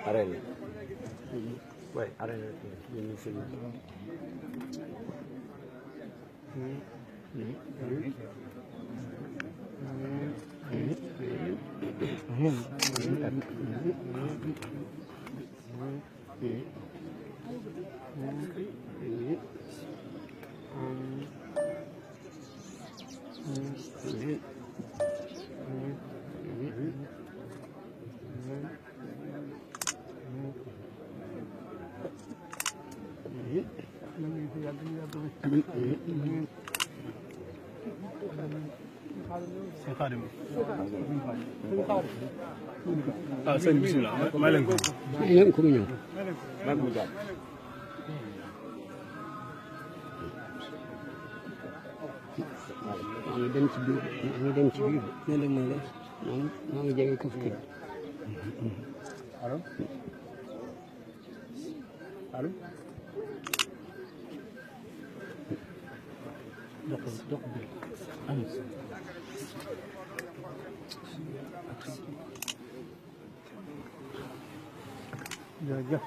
Arène. Ouais, arène. Ah, sëñ bismillah may leen ko. may leen ko mu ñëw. Mag mu jàpp. maa ngi dem ci biir maa ngi dem ci biir maa ngi jege kaf kii. allo allo. dox bi am. jërëjëf.